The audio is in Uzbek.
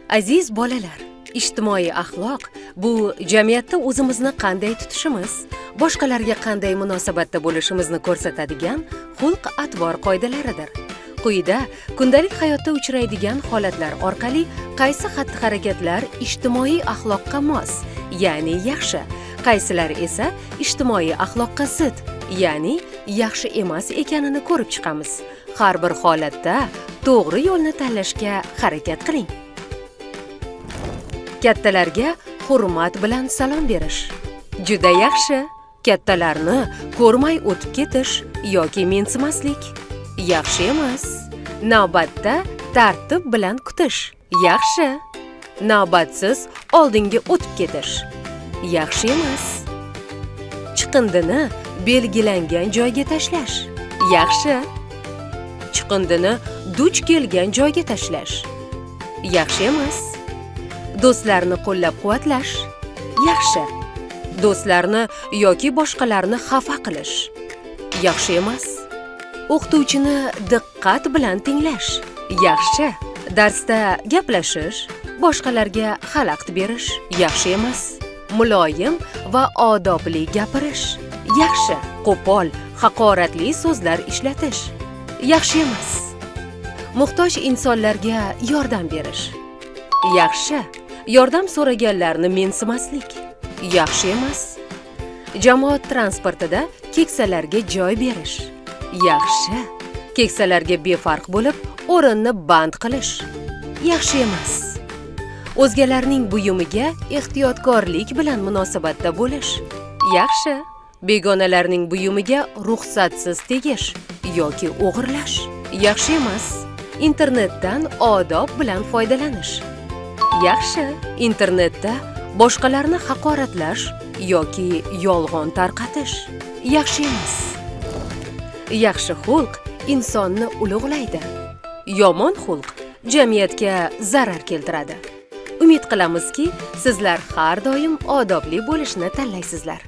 Aziz bolalar, ijtimoiy axloq bu jamiyatda o'zimizni qanday tutishimiz, boshqalarga qanday munosabatda bo'lishimizni ko'rsatadigan xulq-atvor qoidalaridir. Quyida kundalik hayotda uchraydigan holatlar orqali qaysi xatti-harakatlar ijtimoiy axloqqa mos, ya'ni yaxshi, qaysilari esa ijtimoiy axloqqa zid, ya'ni yaxshi emas ekanini ko'rib chiqamiz. Har bir holatda to'g'ri yo'lni tanlashga harakat qiling. Kattalarga hurmat bilan salom berish. Juda yaxshi. Kattalarni ko'rmay o'tib ketish yoki mensimaslik. Yaxshi emas. Navbatda tartib bilan kutish. Yaxshi. Navbatsiz oldinga o'tib ketish. Yaxshi emas. Chiqindini belgilangan joyga tashlash. Yaxshi. Chiqindini duch kelgan joyga tashlash. Yaxshi emas. Do'stlarni qo'llab-quvvatlash. Yaxshi. Do'stlarni yoki boshqalarni xafa qilish. Yaxshi emas. O'qituvchini diqqat bilan tinglash. Yaxshi. Darsda gaplashish, boshqalarga xalaqit berish yaxshi emas. Muloyim va odobli gapirish. Yaxshi. Qo'pol, haqoratli so'zlar ishlatish. Yaxshi emas. Muhtoj insonlarga yordam berish. Yaxshi. Yordam so'raganlarni mensimaslik. Yaxshi emas. Jamoat transportida keksalarga joy berish. Yaxshi. Keksalarga befarq bo'lib, o'rinni band qilish. Yaxshi emas. O'zgalarning buyumiga ehtiyotkorlik bilan munosabatda bo'lish. Yaxshi. Begonalarning buyumiga ruxsatsiz tegish yoki o'g'irlash. Yaxshi emas. Internetdan odob bilan foydalanish. Yaxshi. Internetda boshqalarni haqoratlash yoki yolg'on tarqatish. Yaxshi emas. Yaxshi xulq insonni ulug'laydi. Yomon xulq jamiyatga zarar keltiradi. Umid qilamizki, sizlar har doim odobli bo'lishni tanlaysizlar.